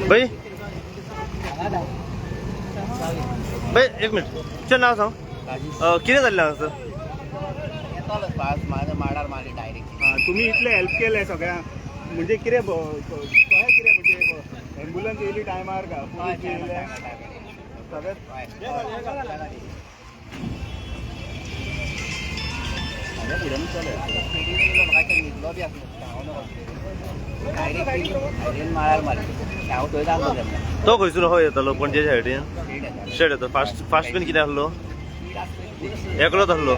भाई भाई एक मिनिट, तुझें नांव सांग. कितें जाल्लें हांगासर? माडार मारली डायरेक्ट. तुम्ही इतले हेल्प केले सगळ्यांक, म्हणजे कितें कळ्ळें कितें, म्हणजे एम्बुलन्स येयली टायमार का पुलीस येयले सगळें? तो खंयसून खंय येतालो? पणजे सायडीन स्ट्रेट येता. फास्ट फास्ट बीन कितें आसलो? एकलोच आसलो.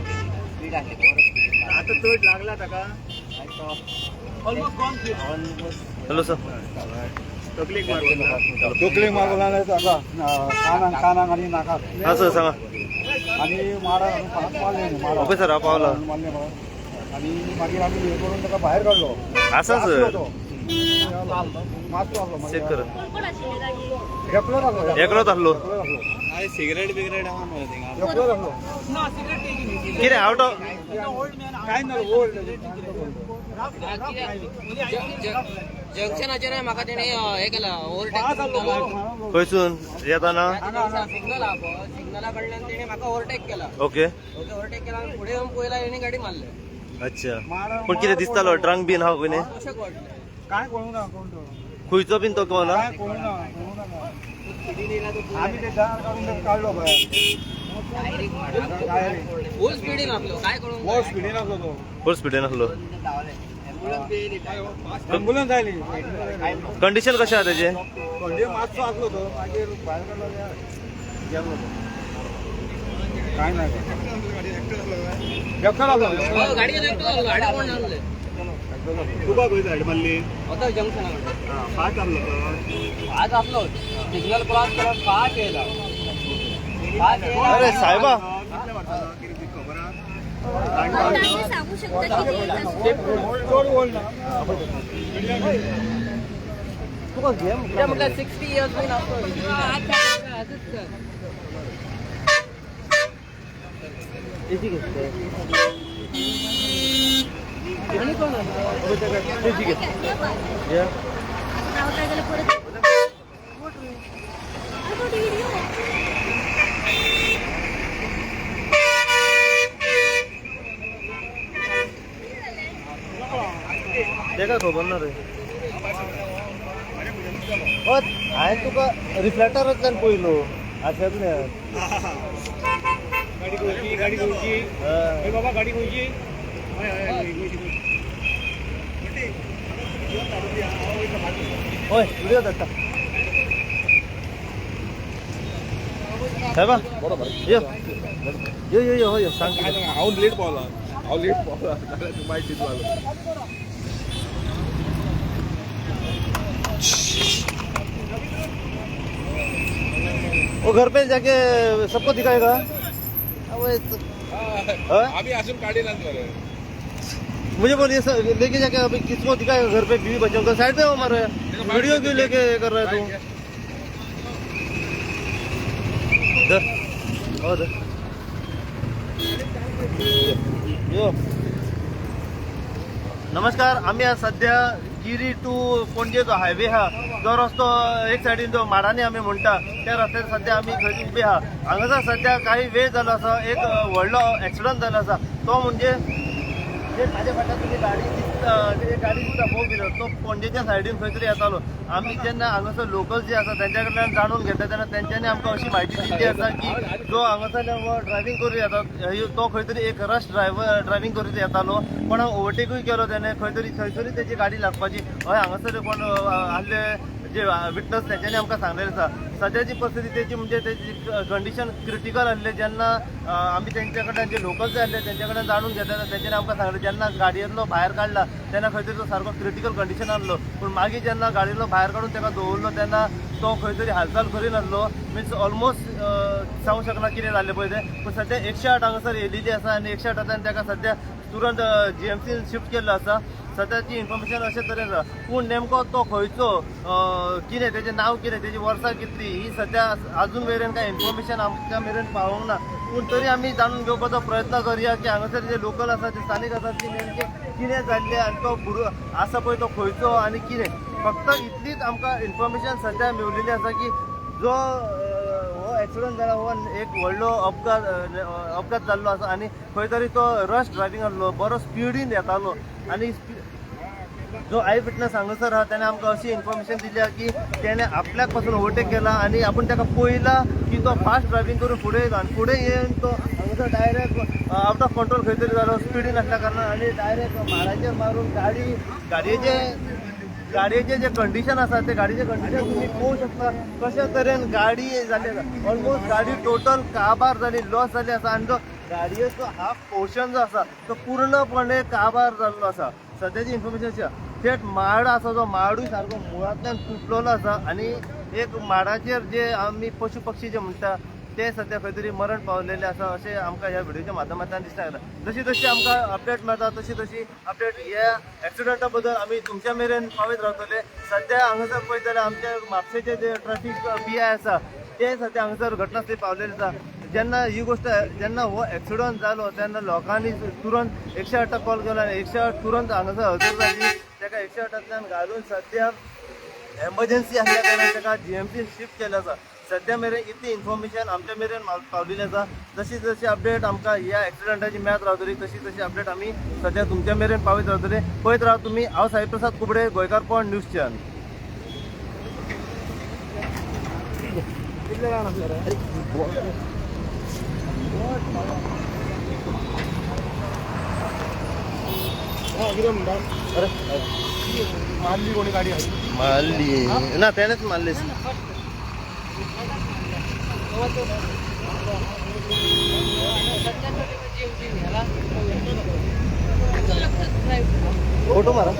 आतां चड लागला ताका. हॅलो सर, तकलेक मारून तकलेक मारलो ना ताका, कानाक कानाक आनी नाकाक. हां सर सांगा. आनी माडा घालून फास्ट मारलें न्ही, माडा. ओके सर, हांव पावला. मारलें म्हाका. आनी मागीर आमी हे करून ताका भायर काडलो. आसा सर. तो मातसो आसलो. चेक कर. कोण आशिल्ले जागे? एकलोच आसलो. एकलोच आसलो. एकलोच आसलो. सिगरेट बिगरेट आहा मरे थिंगा. एकलोच आसलो. कितें आवट ऑफ काय ना ओल्ड. जंक्शनाचेर म्हाका तेणे हे केला, ओव्हरटेक. खंयसून येताना? सिग्नल आहा पळय, सिग्नला कडल्यान तेणे म्हाका ओव्हरटेक केला. ओके. ओके, ओव्हरटेक केला आनी फुडें येवन पळयला तेणे गाडी मारले. अच्छा, पूण कितें दिसतालो ड्रंक बीन आहा खंय? कशें कळटलें? काय कळूं ना कोण तो. खंयचो बीन तो कोण? काय कळूं ना, कळूं ना. आमी ते दार काडून ताका काडलो भायर. डायरेक्ट. फूल स्पिडीन आसलो, काय कळूंक फुल स्पिडीन आसलो तो. फूल स्पिडीन आसलो. एम्बुलन्स आयली. कंडिशन कशें आहा तेजें? म्हणजे मातसो आसलो तो, मागीर भायर काडलो, गेलो तो. काय ना एकलो आसलो. हय, गाडयेन एकटो आसलो, गाडी कोण नासले. तुका खंय सायड मारली? वता जंक्शना कडेन. फास्ट आसलो तो. फास्ट आसलो, सिग्नल क्रॉस केलो, फास्ट येयला, फास्ट येयला. अरे साहेबा, कितले मारतालो कितें खबर आहा? अंदाजे सांगू शकता किती एज आसली? चड ओल्ड ना. कितें म्हटल्यार 60 इयर्स बीन आसलो. आनी कोण आसलो? नाव काय झालं परत? अरे, तो व्हिडिओ. तेका खबर ना रे. हांवें तुका रिफ्लेक्टरांतल्यान पयलो आशेंतल्यान. गाडी खंयची? गाडी खंयची? हय बाबा, गाडी खंयची? हय हय हय, गोंयची गोंयची. हय, व्हिडिओ धाडटा साहेबा. यो यो यो यो यो, सांग कितें. हांव लेट पावला, हांव लेट पावला जाल्यार तूं मागीर चिंतपालो. वो घर पे जाके सबको दिखाएगा. अबे हाँ? आमी अजून काडिनात मरे. मुझे बोलिए सर, लेके जाके अभी किसको दिखाएगा घर पे? बीवी बच्चों का साइड पे हो हमारे, वीडियो क्यों लेके ये कर रहा है तू? इधर और यो. नमस्कार, आमी आज सध्या गिरी टू पणजे जो हायवे आहा, जो रस्तो एक सायडीन जो माडांनी आमी म्हणटा त्या रस्त्यार सध्या आमी खंय उबे आहा. हांगासर सध्या काही वेळ जालो आसा, एक व्हडलो एक्सिडंट जालो आसा. तो म्हणजे जे म्हाज्या फाटल्यान तुजी गाडी दिसता, एक गाडी दिसता फोर व्हिलर, तो पणजेच्या सायडीन खंय तरी येतालो. आमी जेन्ना हांगासर लोकल जे आसा तेंच्या कडल्यान जाणून घेतले तेन्ना तेंच्यांनी आमकां अशी म्हायती दिल्ली आसा की जो हांगासरल्यान ड्रायव्हींग करून येता तो खंय तरी एक रश ड्रायव्हर ड्रायव्हींग करीत येतालो, पण ओवरटेकूय केलो तेणें, खंय तरी थंयसरूय तेजी गाडी लागपाची हय हांगासर कोण आहले जे विटनस तेंच्यांनी आमकां सांगलेलें आसा. सद्याची परिस्थिती तेजी म्हणजे तेजी कंडिशन क्रिटिकल आसली. जेन्ना आमी तेंच्या कडल्यान जे लोकल जे आसले तेंच्या कडल्यान जाणून घेतले तेंच्यांनी आमकां सांगलें, जेन्ना गाडयेंतलो भायर काडला तेन्ना खंय तरी तो सारको क्रिटिकल कंडिशन आसलो, पूण मागीर जेन्ना गाडयेंतलो भायर काडून तेका दवरलो तेन्ना तो खंय तरी हालचाल करिनासलो. मिन्स ऑलमोस्ट सांगू शकना कितें जाल्लें पळय तें. पूण सद्या 108 हांगासर येयलेली आसा आनी 108 ताका सद्या तुरंत GMC shift केल्लो आसा. सद्याची इन्फॉर्मेशन अशे तरेन आसा. पूण नेमको तो खंयचो कितें तेजें नांव कितें तेजी वर्सां कितली ही सद्या अजून मेरेन कांय इन्फॉर्मेशन आमच्या मेरेन पावोंक ना. पूण तरी आमी जाणून घेवपाचो प्रयत्न करया की हांगासर जे लोकल आसा जे स्थानीक आसा ती नेमके कितें जाल्लें आनी तो भुरगो आसा पळय तो खंयचो आनी कितें. फक्त इतलीच आमकां इन्फॉर्मेशन सद्या मेवलेली आसा की जो हो एक्सिडंट जाला हो एक व्हडलो अपघात जाल्लो आसा आनी खंय तरी तो रश ड्रायव्हिंग आहलो, बरो स्पिडीन येतालो आनी जो I witness हांगासर आहा तेणें आमकां अशी इन्फॉर्मेशन दिल्या की तेणें आपल्याक पासून ओवरटेक केला आनी आपूण ताका पळयला की तो फास्ट ड्रायव्हिंग करून फुडें येयलो आनी फुडें येवन तो हांगासर डायरेक्ट आवट ऑफ कंट्रोल खंय तरी जालो स्पिडीन आसल्या कारणान आनी डायरेक्ट माडाचेर मारून गाडयेचें जें कंडिशन आसा तें गाडयेचें कंडिशन तुमी पळोवंक शकता कशे तरेन गाडी जाली आसा. ऑलमोस्ट गाडी टोटल काबार जाली, लॉस जाली आसा आनी जो गाडयेचो हाफ पोर्शन जो आसा तो पूर्णपणे काबार जाल्लो आसा. सद्याची इन्फॉर्मेशन अशी आसा थेट माड आसा जो माडूय सारको मुळांतल्यान तुटलेलो आसा आनी एक माडाचेर जे आमी पशु पक्षी जे म्हणटा ते सद्या खंय तरी मरण पावलेले आसा अशें आमकां ह्या व्हिडियोच्या माध्यमांतल्यान दिसता. जशी जशी आमकां अपडेट मेळटा तशी तशी अपडेट ह्या एक्सिडंटा बद्दल आमी तुमच्या मेरेन पावयत रावतले. सद्या हांगासर पळयत जाल्यार आमच्या म्हापशेचे जे ट्राफीक पी I आसा ते सद्या हांगासर घटनास्थळी पावलेले आसा. जेन्ना ही गोष्ट जेन्ना हो एक्सिडंट जालो तेन्ना लोकांनी तुरंत 108 कॉल केलो आनी 108 तुरंत हांगासर हजर जाली. ताका 108 घालून सद्या एमर्जन्सी आसल्या कारणान ताका GMC shift केलें आसा. सद्या मेरेन इतली इन्फॉर्मेशन आमच्या मेरेन पावलेली आसा. जशी जशी अपडेट आमकां ह्या एक्सिडंटाची मेळत रावतली तशी तशी अपडेट आमी सद्या तुमच्या मेरेन पावयत रावतले. पळयत राव तुमी. हांव साईप्रसाद कुबडे, गोंयकारपण न्यूज चॅनल. मारली कोणी गाडी मारली ना, तेणेच मारली. फोटो मारा.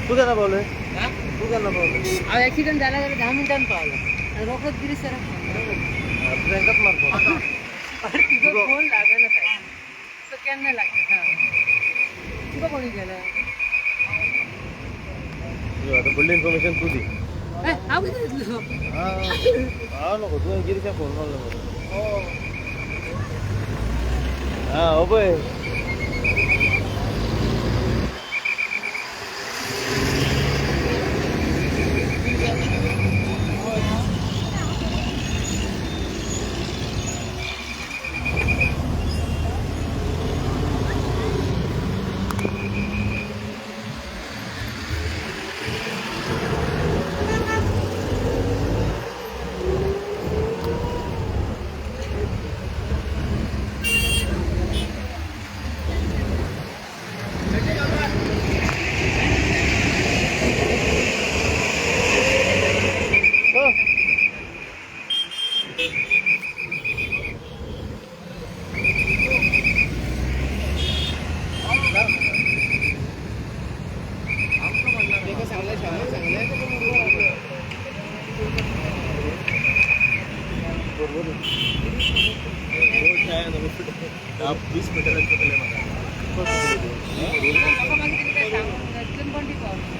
तू केन्ना पावले? तू केन्ना पावले? हांव एक्सिडंट जाला जाल्यार 10 मिनटान पावलो आनी रोखडोच गिरीश सराक तांकांच मारपा. अरे तुजो फोन लागना काय, तो केन्ना लागता? तुका कोणी केला? आतां फुडली इन्फॉर्मेशन तूं दी. हांव कितें दितलो? हांव नको, तुवें गिरीशाक फोन मारलो मरे. आं हो पळय. आप 20 मीटर. म्हाका मागीर तेणी काय सांगूंक ना, तितून पण ती पावली.